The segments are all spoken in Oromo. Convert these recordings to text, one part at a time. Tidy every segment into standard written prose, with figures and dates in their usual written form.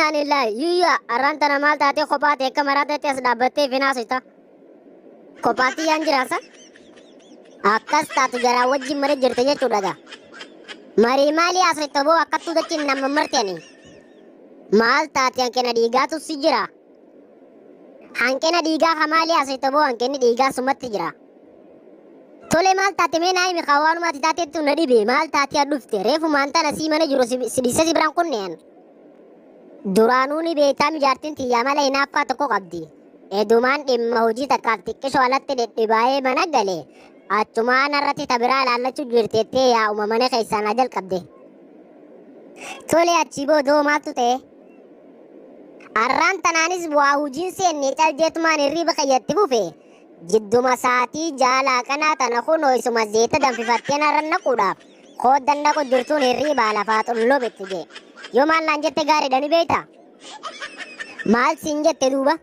Innaa lillaahi yuyyaa arraan tana maal taatee kophaa ta'e akka maraa ta'etti as dhaabbattee finaasita. Kophaatti yaan jiraasa? Akkas taatu jaraa wajjin mara jirte jechuudha gaa. Marii maalii haasofta boo akkattuu dachiin nama martani. Maal taate hanqina dhiigaatu si jira. Hanqina dhiigaa ka maalii haasofta boo hanqinni dhiigaa sumatti jira. Tole maal taate mee naa himi kaa waanuma ati taateettu na dhibe maal taate haa dhufte reefu maantaan asii mana jiru si dhiisee si biraan kunneen. Duraanuu ni beektaa mijaartiin tiyyaa mala hinaaffaa tokko qabdi. Edumaan dhimma hojii takkaaf xiqqishoo alatti dhidhibaa'ee mana gale. Achumaan irratti tabiraa ilaallachuu jirteettee yaa'uma mana keessaa na jalqabde. Tole achii boodoo maaltu ta'e? Arraan tanaanis waa hojiin seenne caljeetumaan hirriiba kiyyatti fufe. Jidduma sa'aatii jaalaa kanaa tana kunoo isuma zeeta danfifattee narra naquudhaaf kooddan naqu jirtuun hirriibaa lafaa xullobetti jee. Yoo maal naan jette gaariidha ni beektaa? Maal siin jette duuba?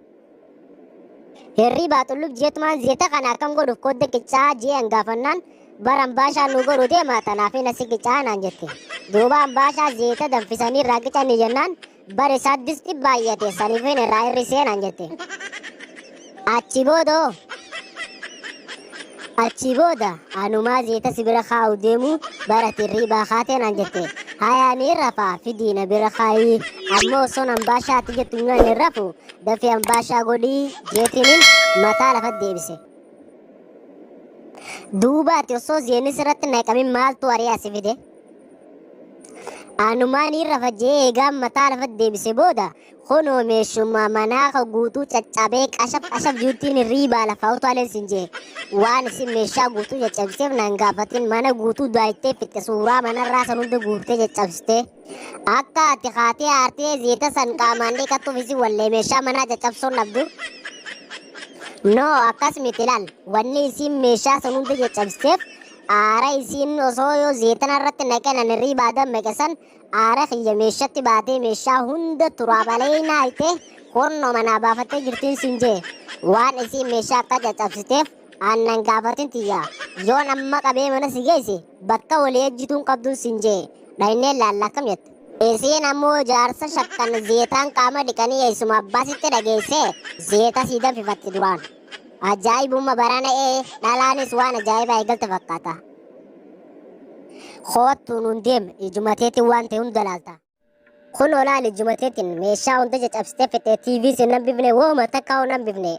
Hirriibaa xullub jeetumaan zeeta kana akkam godhuuf koodda qicaa jee hangaafannaan bara ambaashaa nu godhu deema tanaaf hin asi qicaa naan jette. Duuba ambaashaa zeeta danfisanii irraa qicanii jennaan bara isaa disti baay'ate saniif hin irraa hir'isee naan jette. Achi boodoo achi booda anumaa zeeta si bira kaa'u deemu bara hirriibaa kaatee naan jette. Hayaa ni rafaa fidii na bira kaayii ammoo osoon ambaashaatti jettu nyaanni hin rafu dafee ambaashaa godhii jeetiniin mataa lafa deebise. Duuba ati osoo zeenni sirratti naqamin maaltu ari'aa si fide? Anumaa ni rafa jee eegaan mataa lafa deebise booda kunoo meeshuma manaa ka guutuu caccabee qashaf qashaf juuttiin hirriibaa lafaa utaaleen sin jee. Waan isin meeshaa guutuu caccabseef naan gaafatin mana guutuu daayitee fitte suuraa manarraa san hunda guurtee caccabsite. Akka ati kaatee aartee zeeta san qaamaan dhiqattuuf isin wallee meeshaa manaa caccabsuun dhabdu. No akkas miti laal wanni isin meeshaa san hunda caccabsiteef aara isin osoo yoo zeetana irratti naqan hirriibaa dammaqe san aara kiyya meeshatti baatee meeshaa hunda turaabalee naayite kornoo manaa baafattee jirtiin sin jee. Waan isin meeshaa akka caccabsiteef aannan gaafatin tiyya yoon amma qabee mana si geesse bakka walii ejjituun qabduun sin jee dhaynee laalla akkam jette. Isiin ammoo jaarsa shakkan zeetaan qaama dhiqanii eessuma abbaasitti dhageessee zeeta sii danfifatti duraan. Ajaa'ibuma barana ee dhalaanis waan ajaa'ibaa eegalte fakkaata. Koottu nuun deem ijumateetiin waan ta'e hunda laalta. Kun olaal ijumateetiin meeshaa hunda caccabsitee fixee TV sin hambifne wooma takka hin hambifne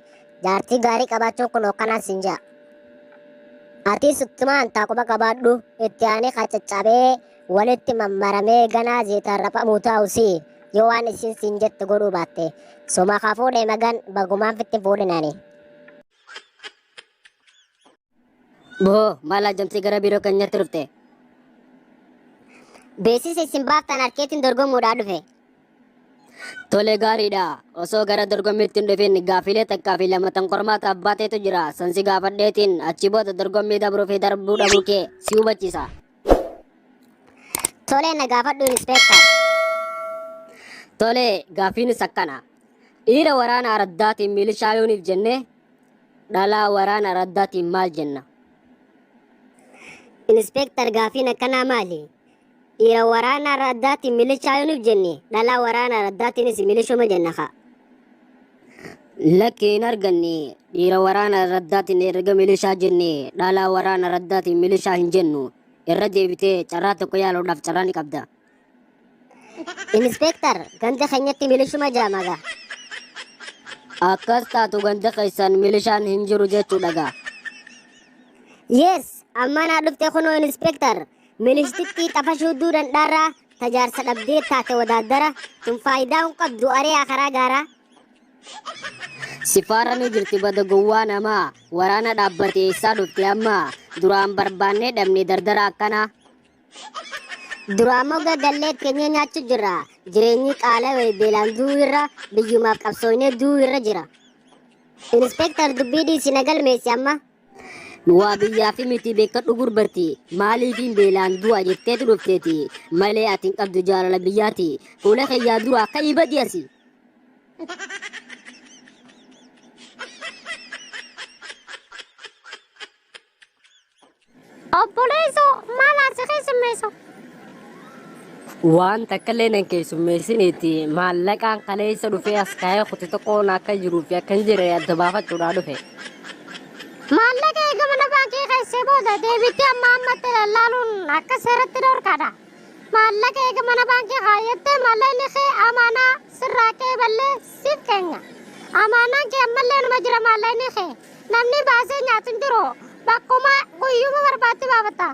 jaartii gaarii qabaachuun kun hokkanaan sin ja'a. Atis uttumaan taaquba qabaadhu itti aanee ka caccabee walitti mammaramee ganaa zeetaan raphamuu taa'u si yoo waan isin siin jette godhuu baatte. Suma ka fuudhe magan bagumaan fitti fuudhinani. Boo maal ajjamtee gara biiroo keenyatti dhufte? Beeksisa isin baaftan harkeetiin dorgomuudhaa dhufe. Tole gaariidha. Osoo gara dorgommiitti hin dhufin gaafilee takkaa fi lama tan qormaata abbaateetu jira. San si gaafadheetiin achi booda dorgommii dabruu fi darbuu dhabuu kee si hubachiisa. Tole na gaafadhu inspektar. Tole gaafiinis akkana. Dhiira waraana araddaatiin milishaa yooniif jennee dhalaa waraana araddaatiin maal jenna? Inspektar gaafiin akkanaa maali? Dhiira waraana araddaatiin milishaa yooniif jenne dhalaa waraana araddaatiinis milishuma jenna kaa. Lakki hin arganne dhiira waraana araddaatiin erga milishaa jenne dhalaa waraana araddaatiin milishaa hin jennu. Irra deebitee carraa tokko yaaluudhaaf carraa ni qabda. Inspektar ganda keenyatti milishuma jaamaga. Akkas taatu ganda keessan milishaan hin jiru jechuudha gaa. Yes, amma naa dhufte kunoo inspektar. Milishtittii xafashuu duudhan dhaarraa tajaarsa dhabdee taate wadaaddara tun faayidaa hin qabdu ari'aa karaa gaaraa. Sifaara ni jirti bada gowwaa namaa waraana dhaabbate eessaa dhufte amma duraan barbaannee dhabne dardara akkanaa. Duraan mogga gallee keenya nyaachuu jirra. Jireenyi qaala'e beelaan du'uu irra biyyumaaf qabsoofnee du'uu irra jira. Inspektar dubbii dhiisi na galmeessi amma. Waa biyyaa fi miti beekadhu gurbarti maaliifiin beelaan du'a jetteetu dhufteeti malee ati hin qabdu jaalala biyyaati fuula kiyyaa dura akka ibadi asi. Obboleessoo maal asi keessummeessu? Waan takka illee nan keessummeessiniiti maallaqaan kaleessa dhufee as kaa'ee kute tokkoon akka jiruu fi akka hin jirre adda baafachuudhaa dhufe. Maallaqa eega mana baankii keessee booda deebiitti amma ammatti lallaaluun akka seeratti dhorkaadha. Maallaqa eega mana baankii kaayyattee maallaqni kee amaanaa sirraa qeeballee siif keenya. Amaanaan kee ammallee numa jira maallaqni kee. Namni baasee nyaatu hin jiru. Bakkuma guyyuma barbaadde baafata.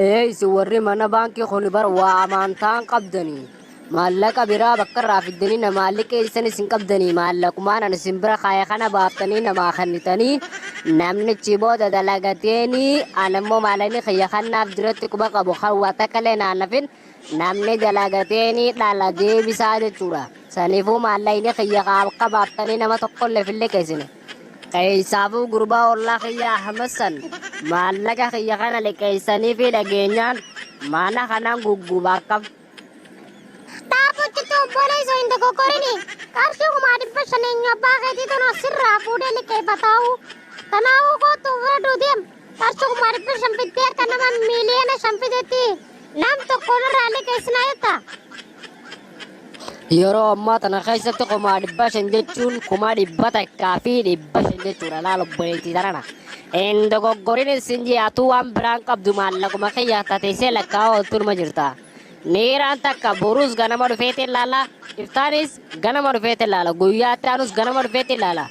Ee isin warri mana baankii kun bar waa amantaan qabdanii. Maallaqa biraa bakka irraa fiddanii namaa liqeessan isin qabdanii maallaqumaan ani isin bira kaaya kana baaftanii namaa kennitanii namnichi booda dalagateeni ani immoo maallaqni kiyya kannaaf duratti quba qabu kan waa takka illee naannafin namni dalagateeni dhala deebisaa jechuudha. Saniifuu maallaqni kiyya akka baaftanii nama tokkollee hin liqeessine. Keessaafuu gurbaa ollaa kiyya Ahmad san maallaqa kiyya kana liqeessanii fi dhageenyaan mana kanaan guggubaa akkam. Dhaabbachitti obboleessa hin dogoggorini. Qarshii 500,000 eenyu abbaa keetii tun asirraa fuudhee liqeeffataa'u. Kanaafuu kootu fudhadhuu deem. Qarshii 500,000 fiddee akka nama 5 miiliyoona fidetti nam tokkoon irraa liqeessinaa jetta. Yeroo ammaa tana keessatti 500,000 jechuun 150,000 jechuudha laal obboleettii tarana. Hin dogoggorin isin ji'atuu waan biraan qabdu maallaquma kiyya tateessee lakkaa'aa ooltuunuma jirta. Niiraan takka boruus ganama dhufeetiin ilaala. Iftaanis ganama dhufeetiin ilaala. Guyyaa itti aanus ganama dhufeetiin ilaala.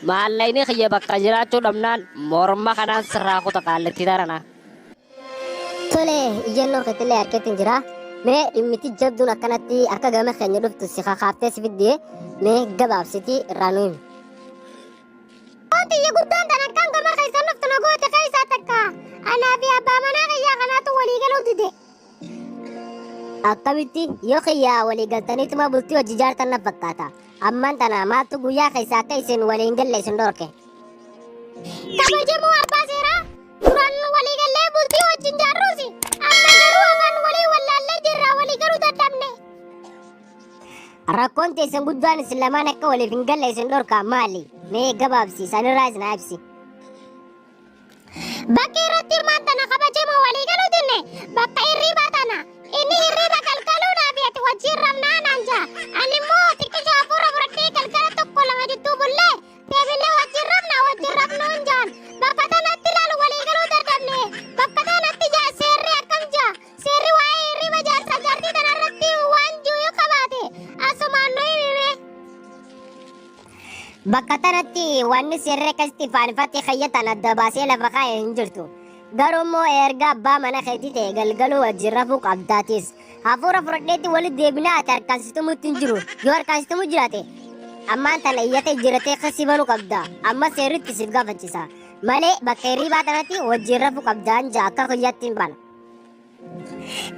Maallaqni kiyya bakka jiraachuu dhabnaan morma kanaan sirraa kuta qaallitti tarana. Tole iyyannoo keetillee harkeetiin jira. Mee dhimmiti jabduun akkanatti akka gama keenya dhuftu si kakaaftee si fiddee mee gabaabsiti irraa nu himi. Wanti iyya guddaan tan akkaan gama keessan dhuftu na goote keessaa takka. Anaa fi abbaa manaa kiyyaa kanaatu walii galuu dide. Akkamitti yoo kiyyaa walii galtaniituma bultii hojii jaartan na fakkaata. Ammaan tana maaltu guyyaa keessa akka isin waliin galle isin dhorke? Kabajamoo abbaa seeraa duraan walii gallee bultii wajjin jaarruusi. Amma garuu afaan walii wallaallee jirra walii galuu dadhabne. Rakkoon teessan guddaan isin lamaan akka waliif hin galle isin dhorka maali? Mee gabaabsi isaanirraa isin haa ibsi. Bakki irratti hirmaattan kabajamoo walii galuu dinne bakka hirriibaa tana. Inni hirriiba galgaluudhaaf ati wajjin rafnaa naan jaa. Ani immoo xiqqisho hafuura fudhadhee galgala tokko lama jidduu bullee deebinee wajjin rafna wajjin rafnuu hin jaan. Bakka tanatti ilaalu walii galuu dadhabne. Bakka tanatti jaa seerri akkam jaa. Seerri waa'ee hirriiba jaarsa jaartii tanarratti waan jiru yoo qabaate asumaan nu himime. Bakka tanatti wanni seerri akkasitti ifaan ifatti kayyatan adda baasee lafa kaa'e hin jirtu. Garuu immoo erga abbaa mana keetii ta'e galgaluu wajjin rafuu qabdaatis. Hafuura fudhadheetti walitti deebinaa ati harkaan hin jiru. Yoo harkaan jiraate ammaan tana iyyatee jiratee kasii banuu qabda. Amma seerritti siif gaafachisa. Malee bakka hirribaa tanatti wajjin rafuu qabdaan jaa akka kiyyaatti hin bana.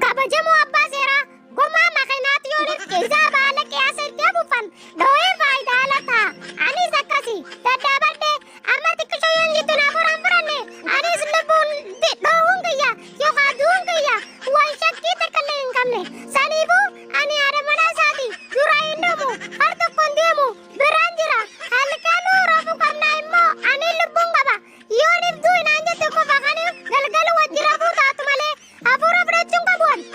Kabajamoo abbaa seeraa gommaa makiinaatti yoo isaa baala qiyaasa itti afuufan dhoo'ee faayidaa ala ta'a. Anis akkasi daddaabadhe amma xiqqisho yoon jettu naaf horaan fudhanne anis lubbuun dhoohuun kiyya yookaan du'uun kiyya waan shakkii takka illee hin qabne. Saniifuu ani haadha manaa isaati dura hin dhumu har tokkoon deemu biraan jira halkanuu rafuu qabnaa immoo ani lubbuun qaba. Yoon iftuu hinaan jette qofa kan galgala wajji rafuu taatu malee hafuura fudhachuun qabu ani.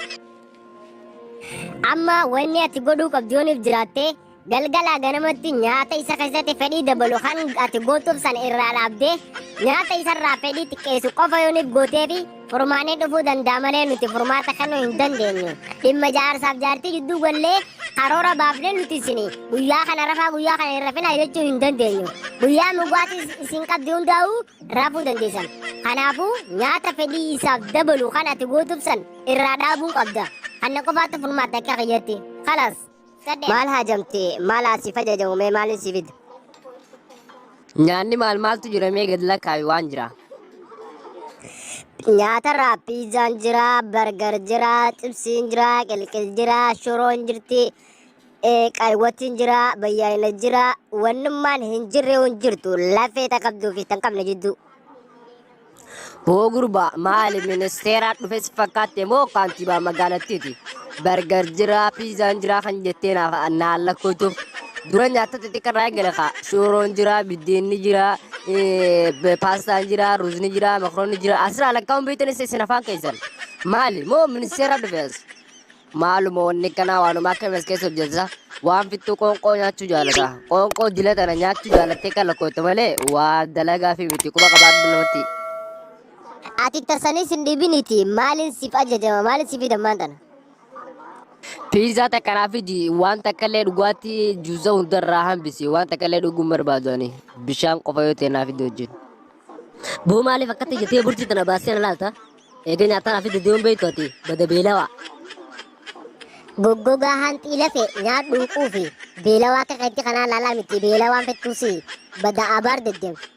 Amma wanni ati godhuu qabdu yooniif jiraatte galgalaa ganamatti nyaata isa keessatti fedhii dabalu kan ati gootuuf sana irraa dhaabdee nyaata isarraa fedhii xiqqeessu qofa yooniif gootee fi furmaanee dhufuu danda'a malee nuti furmaata kennuu hin dandeenyu. Dhimma jaarsaaf jaartii gidduu gallee karoora baafnee nuti isin guyyaa kana rafaa guyyaa kana hin rafinaa jechuu hin dandeenyu. Guyyaa mugaatii isin qabdi hundaa'uu rafuu dandeessan. Kanaafuu nyaata fedhii isaaf dabalu kan ati gootuuf san irraa dhaabuu qabda. Kana qofaatti furmaata akka kiyyatti. Kalas. Maal haajamte maal asii fajajamu mee maaliin si fida? Nyaanni maal maaltu jira mee gad lakkaa'i waan jira. Nyaatarraa piizaan jira, burger jira, xibsiin jira, qilqil jira, shiroon jirti, qaywwatiin jira, bayyaayina jira, wannummaan hin jirre hin jirtu lafee ta qabduu fi tan qabne jidduu. Hoo gurbaa maali ministeeraa dhufe si fakkaatte moo kaantibaa magaalattiiti? Burger jira, piizaan jira kan jettee naaf naan lakkootuuf. Dura nyaata xixiqqarraa eegale kaa. Shiroon jira, biddeenni jira, paastaan jira, ruuzni jira, makroonni jira. Asirraa lakkaa'uun beektanis isin afaan keessan. Maali moo ministeera dhufees? Maaluma wanni kanaa waanuma akka as keessa hojjeta. Waan fittuu qoonqoo nyaachuu jaalata. Qoonqoo dila tana nyaachuu jaalattee kan lakkoofte malee waa dalagaa fi miti quba qabaadhu namatti. Ati tasanis hin dhibiniti maalin siif ajajama maalin siif fidammaan tana? Piizaa takka naa fidi, waan takka illee dhugaatii juuza hundarraa hambisi, waan takka illee dhuguu hin barbaadu ani, bishaan qofa yoo ta'e naa fidi wajjin. Boo maaliif akkatti jettee burtii tana baastee na laalta? Eega nyaataa naa fidde deemuun beektu ati bada beelawaa. Goggogaa hanxii lafe nyaadhuu quufi, beelawaa akka keetti kanaa laalaa miti, beelawaan fettuusi bada abaar deddeemtu.